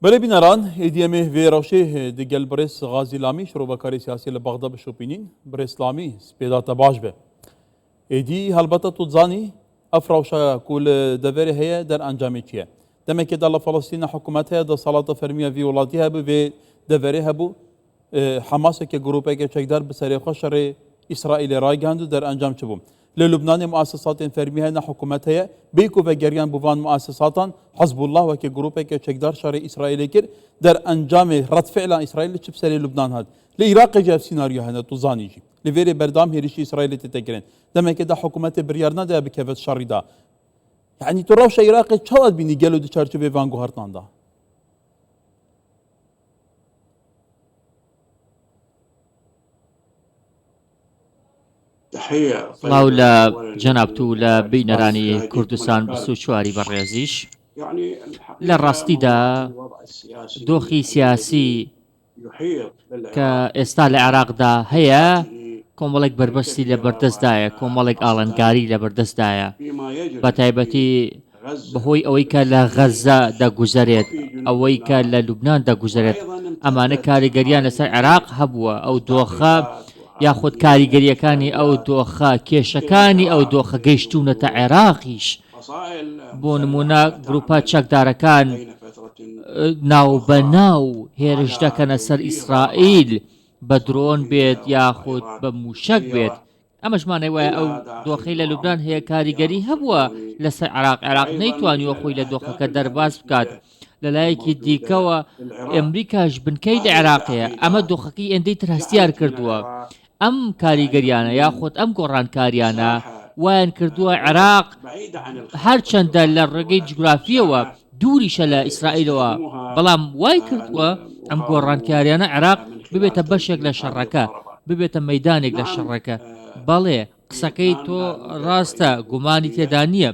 Belê bîneran, êdî em ê vê rewşê di gel birêz Xazî Lamî şirovekarê siyasî li Bexda bişopînîn. Birêz Lamî, spêda te baş be. Êdî helbete tu dizanî ev rewşa ku li deverê heye der encamê çi ye. Demekê de li Filistînê hikûmet heye, desthilata fermî ya vî welatî hebû, vê deverê hebû. Hemaseke grûpeke çekdar bi serê xwe şerê Îsraîlê ragihand û derencam çi bû. Li Lubnanê muasesatên fermî hene, hikûmet heye. Bêyî ku vegeriyan bo van muasesatan, Hizbullah weke grûpeke çekdar şerê Îsraîlê kir. Derencamê redfi'la Îsraîlê çi bi serê Lubnan hat. Li Iraqê jî ev sînaryo hene, tu zanî jî. Li vêrê berdewam hêrişî Îsraîlê tête kirin. Demekê de hikûmetê biryar nedaye bikeve di şerî de. Yanî tu rewşa Iraqê çawa dibînî gelo di çarçoveyê van guhertinan de? سڵاو لە جەنابت و لە بینەرانی کوردستان 24 بەڕێزیش لە ڕاستیدا دۆخی سیاسی کە ئێستا لە عێراقدا هەیە کۆمەڵێک بەربەستی لە بەردەستدایە کۆمەڵێک ئاڵنگاری لە بەردەستدایە بە تایبەتی بەهۆی ئەوەی کە لە غەززە دەگوزەرێت، ئەوەی کە لە لوبنان دەگوزەرێت، ئەمانە کاریگەریان لەسەر عێراق هەبووە، ئەو دۆخە یاخود کاریگەرییەکانی ئەو دۆخە، کێشەکانی ئەو دۆخە گەیشتوونەتە عێراقیش، بۆ نموونە گروپە چەکدارەکان ناوبەناو هێرش دەکەنە سەر ئیسرائیل بە درۆن بێت یاخود بە مووشەک بێت، ئەمەش مانای وایە ئەو دۆخەی لە لوبنان هەیە کاریگەری هەبووە لەسەر عێراق، عێراق نەیتوانیوە خۆی لە دۆخەکە دەرباز بکات، لەلایەکی دیکەوە ئەمریکاش بنکەی لە عێراق هەیە، ئەمە دۆخەکەی ئێندەی تر هەستیار کردووە، ئەم کاریگەریانە یاخود ئەم گۆڕانکاریانە وایان کردووە عێراق هەرچەندە لە ڕێگەی جوگرافییەوە دووریشە لە ئیسرائیلەوە، بەڵام وای کردووە ئەم گۆڕانکاریانە عێراق ببێتە بەشێک لە شەڕەکە، ببێتە مەیدانێک لە شەڕەکە. بەڵێ، قسەکەی تۆ ڕاستە، گومانی تێدا نییە.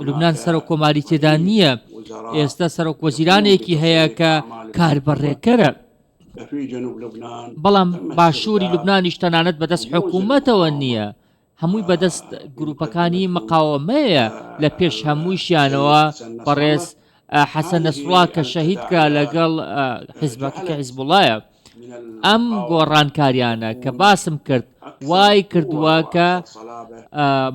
لوبنان سەرۆک کۆماری تێدا نییە، ئێستا سەرۆک وەزیرانێکی هەیە کە کاربەڕێکەرە. بەڵام باشووری لوبنانیش تەنانەت بەدەست حکوومەتەوە نییە. هەمووی بەدەست گروپەکانی مقاوەمەیە لە پێش هەموویشیانەوە بەڕێز حەسەن نەسروڵا کە شەهید کرا لەگەڵ حیزبەکە کە حیزبوڵایە ئەم گۆڕانکاریانە کە باسم کرد وای کردووە کە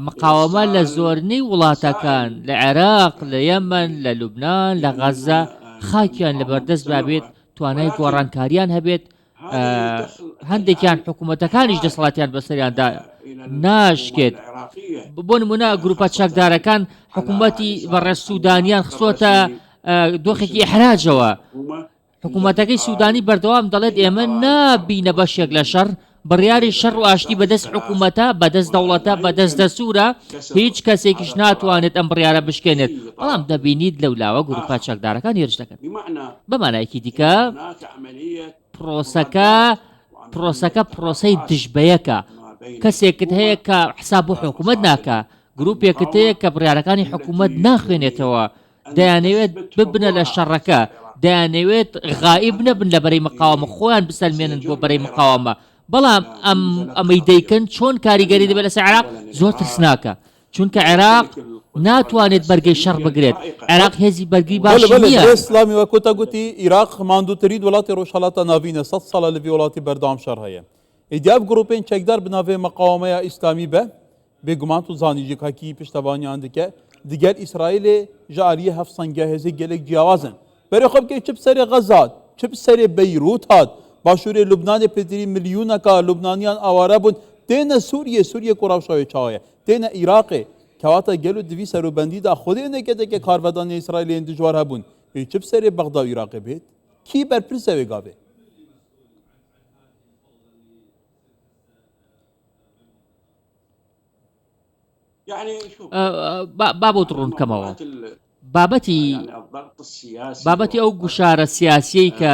مقاوەمە لە زۆرنەی وڵاتەکان لە عێراق لە یەمەن لە لوبناان لە غەزە خاکیان لەبەردەست بابێت توانای گۆڕانکاریان هەبێت هەندێکیان حکوومەتەکانیش دەسەڵاتیان بەسەریاندا ناشکێت بۆ نمونە گروپە چەکدارەکان حکوومەتی بەڕێز سوودانیان خسۆتە دۆخێکی ئەحراجەوە حکوومەتەکەی سوودانی بەردەوام دەڵێت ئێمە نابینە بەشێک لە شەڕ بڕیاری شەڕ و ئاشتی بەدەست حکوومەتە بەدەست دەوڵەتە بەدەست دەسوورە هیچ کەسێکیش ناتوانێت ئەم بڕیارە بشکێنێت بەڵام دەبینیت لەو لاوە گروپە چەکدارەکان هێرش دەکەن بە مانایەکی دیکە پرۆسەکە پرۆسەکە پرۆسەی دژ بەیەکە کەسێکت هەیە کە حساب بۆ حکوومەت ناکە گروپێکت هەیە کە بڕیارەکانی حکوومەت ناخوێنێتەوە دەیانەوێت ببنە لە شەڕەکە دەیانەوێت غائیب نەبن لە بەرەی مقاومە خۆیان بسەلمێنن بۆ بەرەی مقاومە بەڵام ئەم ئەمەی دەیکەن چۆن کاریگەری دەبێت لەسەر عێراق زۆر ترسناکە چونکە عێراق ناتوانێت بەرگەی شەڕ بگرێت، عێراق هێزی بەرگری باشی نییە. بەلێ سلامی وەک تە گوتی ئیراق ماندووترین وڵاتی ڕۆژهەڵاتە ناڤینە سەد ساڵە لە ڤی وڵاتی بەردەوام شەڕ هەیە ئیدی ئەڤ گڕوپێن چەکدار bi navê مقاومەیا ئیسلامی be بێگومان تو زانی jî ka kî piştevaniyan dike digel Îsraîlê ji aliyê hevsengiya hêzê gelek ciyawaz in. Berê xwe bike çi bi serê Xezza hat, çi bi serê Beyrût hat, başûrê Lubnanê pêtirî milyoneka Lubnaniyan aware bûn, têne Sûriyê, Sûriyê ku rewşa wê çawa ye, têne Iraqê. Kewata gelo di vî serûbendî de xwedê neketeke karvedanê Îsraîlê yên dijwar hebûn, wê çi bi serê Bexda û Iraqê bêt? Kî berpirs e wê gavê? با بۆت ڕوون بکەمەوە بابەتی بابەتی ئەو گوشارە سیاسیەی کە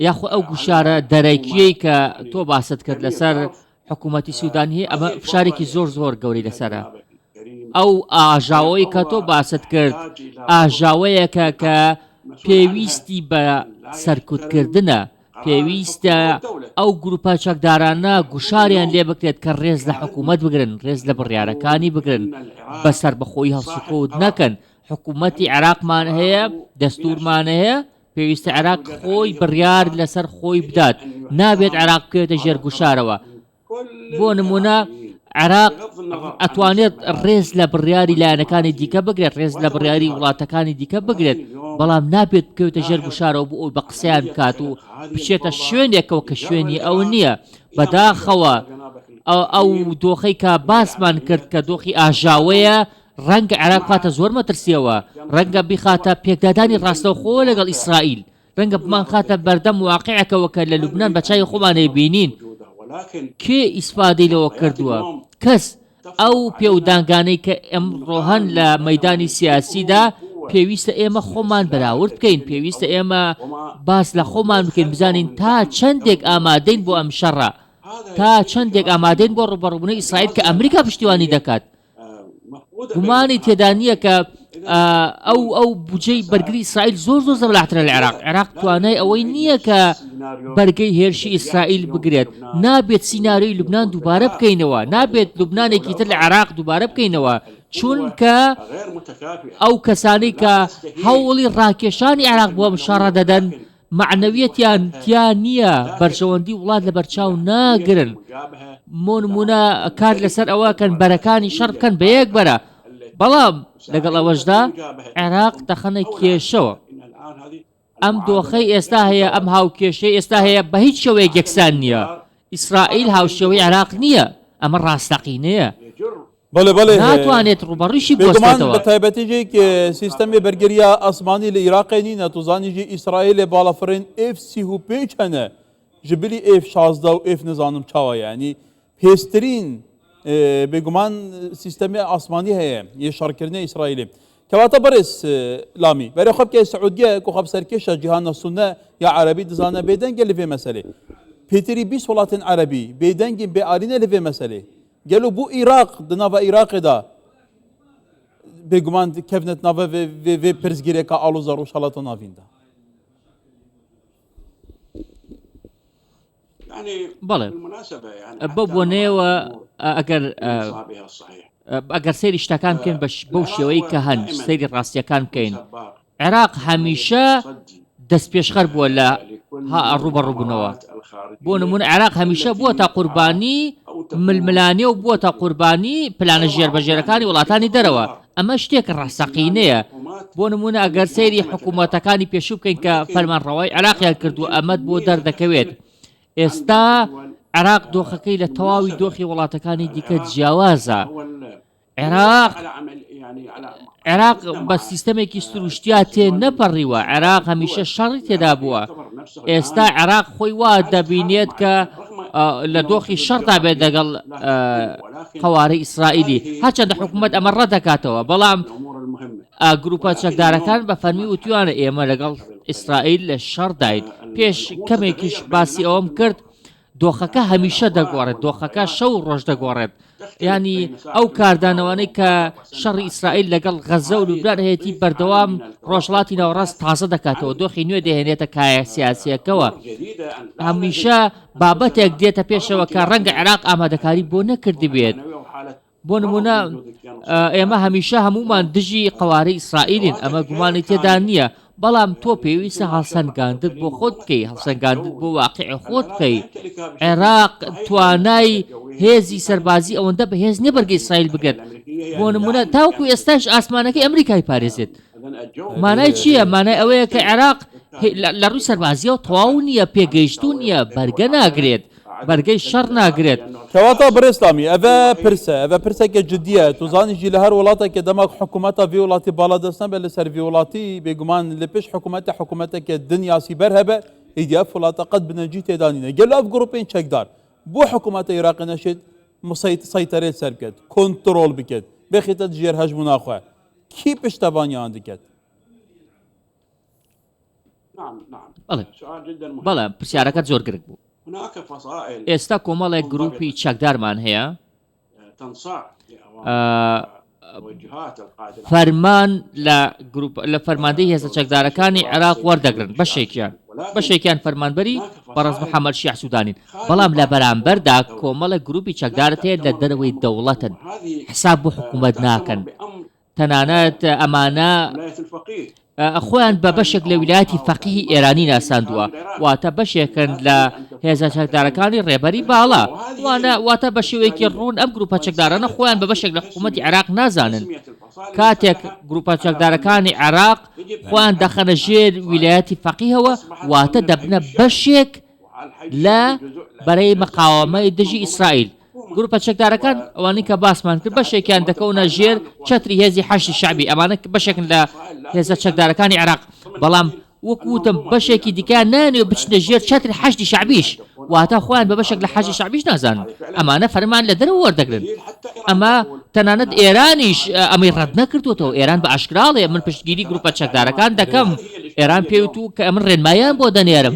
یاخۆ ئەو گوشارە دەرەکیەی کە تۆ باست کرد لەسەر حکوومەتی سوودانی ئەمە فشارێکی زۆر زۆر گەوری لەسرە ئەو ئاژاوەی کە تۆ باست کرد ئاژاوەیەکە کە پێویستی بە سەرکوتکردنە پێویستە ئەو گروپە چەکدارانە گوشاریان لێ بکرێت کە ڕێز لە حکوومەت بگرن، ڕێز لە بڕیارەکانی بگرن، بە سەربەخۆیی هەڵسوکەوت نەکەن، حکوومەتی عێراقمان هەیە، دەستوورمان هەیە. پێویستە عێراق خۆی بڕیار لەسەر خۆی بدات، نابێت عێراق بکەوێتە ژێر گوشارەوە. بۆ نموونە عێراق ئەتوانێت ڕێز لە بڕیاری لایەنەکانی دیکە بگرێت، ڕێز لە بڕیاری وڵاتەکانی دیکە بگرێت، بەڵام نابێت بکەوێتە ژێر گوشارەوە بۆ ئەوەی بە قسەیان بکات و بچێتە شوێنێکەوە کە شوێنی ئەو نییە. بەداخەوە ئەو دۆخەی کە باسمان کرد کە دۆخی ئاژاوەیە، ڕەنگە عێراق بخاتە زۆر مەترسییەوە، ڕەنگە بیخاتە پێکدادانی ڕاستەوخۆوە لەگەڵ ئیسرائیل، ڕەنگە بمانخاتە بەردەم واقیعێکەوە کە لە لوبنان بە چاوی خۆمان ئەیبینین. کێ ئیسفادەی لەوە کردووە؟ کەس. ئەو پێودانگانەی کە ئەمڕۆ هەن لە مەیدانی سیاسیدا، پێویستە ئێمە خۆمان بەراورد بکەین، پێویستە ئێمە باس لە خۆمان بکەین، بزانین تا چەندێک ئامادەین بۆ ئەم شەڕە، تا چەندێک ئامادەین بۆ ڕووبەڕووبوونەوەی ئیسرائیل کە ئەمریکا پشتیوانی دەکات. گومانی تێدا نییە کە ئەو ئەو بودجەی بەرگری ئیسرائیل زۆر زۆر زەبەلاحترە لە عێراق عێراق توانای ئەوەی نییە کە بەرگەی هێرشی ئیسرائیل بگرێت نابێت سیناریۆی لوبناان دووبارە بکەینەوە نابێت لوبنانێکی تر لە عێراق دووبارە بکەینەوە چونکە ئەو کەسانی کە هەوڵی ڕاکێشانی عێراق بۆ ئەم شەڕە دەدەن مەعنەویەتیان تیا نییە بەرژەوەندی وڵات لەبەرچاو ناگرن بۆ نمونە کار لەسەر ئەوە کەن بەرەکانی شەڕ بکەن بە یەک بەرە بەڵام لەگەڵ ئەوەشدا عێراق دەخەنە کێشەوە ئەم دۆخەی ئێستا هەیە ئەم هاوکێشەی ئێستا هەیە بە هیچ شێوەیەک یەکسان نییە ئیسرائیل هاوشێوەی عێراق نییە ئەمە ڕاستەقینەیە بەڵێ بەڵێ ناتوانێت ڕووبەڕوویشی بێگومان بوەستێتەوە. بە تایبەتی ژی سیستەمی بەرگرییا ئاسمانی لە ئیراقێ نینە تو زانی ژی ئیسرائیلێ بالافرên ئێف 35 هەنە ji bilî ئێف 16 و ئێف نزانم چاوە یعنی پێسترین بێگومان سیستەمی ئاسمانی هەیە یە شەڕکردنە ئیسرائیلێ کەواتە بەڕێز لامی بەرێ خۆ بکەی سعودیە کو خۆ سەرکێشە جیهانە سونە یا عەرەبی دزانە بێدەنگە لە vê meselê پێتری 20 وڵاتên عەرەبی بێدەنگین بێئالینە لە vê meselê Gelo bû Îraq di nava Îraqê de bêguman kevnet nava vê vê pirsgirêka aloza Rojhilata Navîn de? بەڵێ بەو بۆنەیەوە ئەگەر ئەگەر سەیری شتەکان بکەین بەش بەو شێوەی کە هەن سەیری ڕاستیەکان بکەین عێراق هەمیشە دەستپێشخەر بووە لە ڕووبەڕووبوونەوە. بۆ نموونە عێراق هەمیشە بووەتە قوربانی ململانێ و بووەتە قوربانی پلانە ژێربەژێرەکانی وڵاتانی دەرەوە. ئەمە شتێکە ڕاستەقینەیە. بۆ نموونە ئەگەر سەیری حکوومەتەکانی پێشوو بکەین کە فەرمانڕەوای عێراقیان کردووە ئەمەت بۆ دەردەکەوێت. ئێستا عێراق دۆخەکەی لە تەواوی دۆخی وڵاتەکانی دیکە جیاوازە. عێراق عێراق بە سیستەمێکی سروشتیا تێ نەپەڕیوە عێراق هەمیشە شەڕی تێدا بووە ئێستا عێراق خۆی وا دەبینێت کە لە دۆخی شەڕدا بێت لەگەڵ قەوارەی ئیسرائیلی هەرچەندە حکوومەت ئەمە ڕەتدەکاتەوە بەڵام گروپە چەکدارەکان بە فەرمی وتویانە ئێمە لەگەڵ ئیسرائیل لە شەڕداین پێش کەمێکیش باسی ئەوەم کرد دۆخەکە هەمیشە دەگۆڕێت، دۆخەکە شەو و ڕۆژ دەگۆڕێت، یانی ئەو کاردانەوانەی کە شەڕی ئیسرائیل لەگەڵ غەززە و لوبنان هەیەتی بەردەوام ڕۆژهەڵاتی ناوەڕاست تازە دەکاتەوە، دۆخی نوێ دەهێنێتە کایە سیاسییەکەوە. هەمیشە بابەتێک دێتە پێشەوە کە ڕەنگە عێراق ئامادەکاری بۆ نەکردبێت. بۆ نمونە ئێمە هەمیشە هەمومان دژی قەوارەی ئیسرائیلین ئەمە گومانی تێدا نییە بەڵام تۆ پێویستە هەڵسەنگاندت بۆ خۆت بکەی هەڵسەنگاندت بۆ واقع خۆت بکەی عێراق توانای هێزی سەربازی ئەوەندە بەهێز نییە بەرگەی ئیسرائیل بگرێت بۆ نمونە تاوکو ئێستاش ئاسمانەکەی ئەمریکای پارێزێت مانای چییە مانای ئەوەیە کە عێراق لە ڕووی سەربازیەوە تەواو نییە پێگەیشتوو نییە بەرگە ناگرێت بەرگەی شەڕ ناگرێت. کەواتە بڕێز لامی ئەڤە پرسە ئەڤە پرسەکە جدیە تو زانی ژی لە هەر وڵاتەکە دەماک حکومەتە ڤی وڵاتی باڵا دەست نەبێ لەسەر ڤی وڵاتی بێگومان لە پشت حکومەتە حکومەتەکە دن یاسی بەر هەبێ ئیدی ئەف وڵاتە قەت بنەجی تێدا نینە گەلو ئەف گڕوپێن چەکدار بۆ حکومەتە ئیراقی نەشێت مسەیت سەیتەرێ سەر بکەت کۆنتڕۆڵ بکەت بێخیتە ژێر هەژمونا خوە کی پشتەڤانیان دکەت؟ بەڵێ بەڵێ پرسیارەکەت زۆر گرنگ بوو ئێستا کۆمەڵێک گروپی چەکدارمان هەیە فەرمان لە گروپ لە فەرماندەی هێزە چەکدارەکانی عێراق وەردەگرن بەشێکیان بەشێکیان فەرمانبەری بەڕێز محەممەد شیع سوودانین بەڵام لە بەرامبەردا کۆمەڵێک گروپی چەکدارت هەیە لە دەرەوەی دەوڵەتن حساب بۆ حکوومەت ناکەن. تەنانەت ئەمانە خۆیان بە بەشێک لە ویلایەتی فەقیهی ئێرانی ناساندووە، واتە بەشێکن لە هێزە چەکدارەکانی ڕێبەری باڵا. وانە واتە بە شێوەیەکی ڕوون ئەم گروپە چەکدارانە خۆیان بە بەشێک لە حکوومەتی عێراق نازانن. کاتێک گروپە چەکدارەکانی عێراق خۆیان دەخەنە ژێر ویلایەتی فەقیهەوە، واتە دەبنە بەشێک لە بەرەی مقاوەمەی دژی ئیسرائیل. گروپە چەکدارەکان ئەوانەی کە باسمان کرد بەشێکیان دەکەونە ژێر چەتری هێزی حەشدی شەعبی، ئەمانە بەشێکن لە هێزە چەکدارەکانی عێراق، بەڵام وەک وتم بەشێکی دیکەیان نایانەوێت بچنە ژێر چەتری حەشدی شەعبیش، واتە خۆیان بە بەشێک لە حەشدی شەعبیش نازانن، ئەمانە فەرمان لە دەرەوە وەردەگرن، ئەمە تەنانەت ئێرانیش ئەمەی ڕەت نەکردووەتەوە، ئێران بە ئاشکرا ئەڵێ من پشتگیری گروپە چەکدارەکان دەکەم، ئێران پێی وتوو کە من ڕێنماییان بۆ دەنێرم،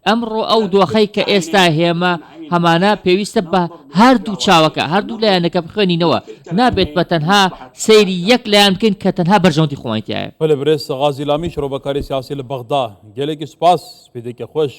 ئەمڕۆ ئەو دۆخەی کە ئێستا هێمە هەمانە پێویستە بە هەردوو چاوەکە هەردوو لایەنەکە بخوێنینەوە نابێت بە تەنها سەیری یەک لایەن بکەین کە تەنها بەرژەوەندی خۆمانی تیایە. بەلێ برێز غازی لامی شرۆڤەکاری سیاسی لە بەغدا گەلێکی سوپاس سپیدێکی خوەش.